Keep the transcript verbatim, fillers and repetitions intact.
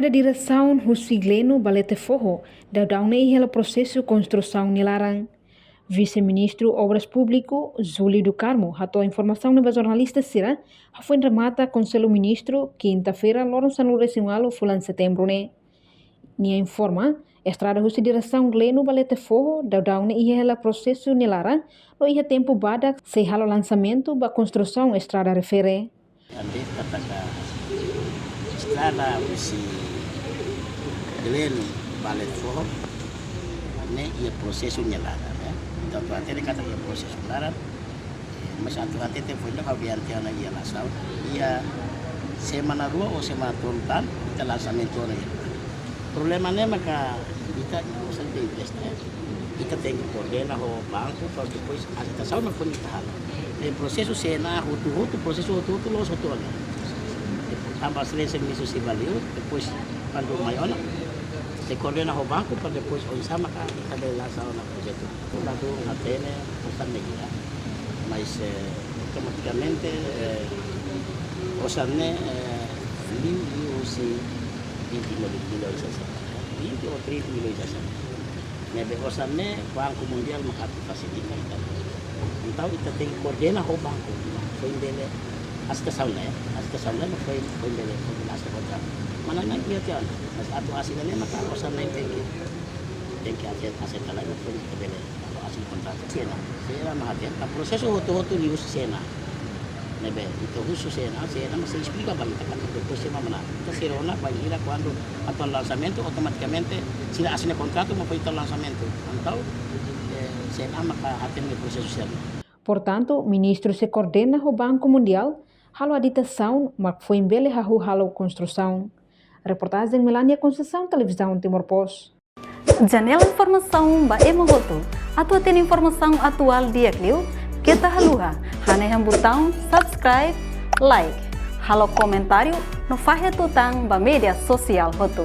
Estrada diresaun husi Gleno ba Letefoho daudaun ne'e iha hela prosesu konstrusaun nia laran. Vise-Ministru Obras Públiku, Júlio do Carmo, hato'o informasaun ne'e ba jornalista sira hafoin remata Konsellu Ministru, kinta-feira, loron sanulu-resin-ualu fulan Setembru ne'e. Nia informa, estrada husi diresaun Gleno ba Letefoho daudaun ne'e iha hela prosesu nia laran, no iha tempu badak sei halo lansamentu ba konstrusaun estrada refere. Ande katak estrada husi Gleno ba Letefoho ne'e iha prosesu nia laran, ya. Entaun, atu hatene katak iha prosesu laran, eh, mas atu hatete foin de'it ha'u dehan tiha ona iha lasaun, iha semana rua ou semana tolu tan, ita lansamentu ona iha. Problema ne'e maka ita, ita tenke investe, ita tenke koordena ho banku, para depois aseitasaun mak foin ita halo. Iha prosesu C N A hotu-hotu, prosesu hotu-hotu loos hotu ona. Tanba sira sei misu si valeu, depois kuandu mai ona, sei koordena ho banku, para depois oinsá maka ita bele lansa ona projetu. Ladún hatene osan ne'e hira, mas, eh, automatikamente, eh, osan ne'e, eh, liu, liu husi vinte milhões, vinte ou trinta milhões. Ne'ebé osan ne'e Banku Mundiál maka atu fasilita ita. Entaun ita tenke koordena ho banku, foin bele aseitasaun ne'e, aseitasaun ne'e foin, foin bele, foin bele asina kontratu. Mana nang ia tian, mas atu asina ne'e maka osan ne'e tenke, tenke aseita, aseita lai, foin ita bele asina kontratu. C N A, C N A mak hatene, entaun prosesu hotu-hotu liuhusi C N A. Ne'ebé ita husu C N A, C N A mak sei esplika ba ita katak depois C N A mak manán. Ita sei rona bainhira kuandu atu halo lansamentu, automatikamente sira asina kontratu mak foin ita halo lansamentu. Entaun, eh, C N A maka hatene prosesu sira-ne'e. Portantu, Ministru sei koordena ho Banku Mundiál halo aseitasaun mak foin bele hahú halo konstrusaun. Reportajen Melania Conceição, Televizaun Timor Post. Janela informasaun ba ema hotu. Atu hatene informasaun atuál di'ak liu, keta haluha hanehan butaun subscribe, like, halo komentáriu no fahe tutan ba média sosiál hotu.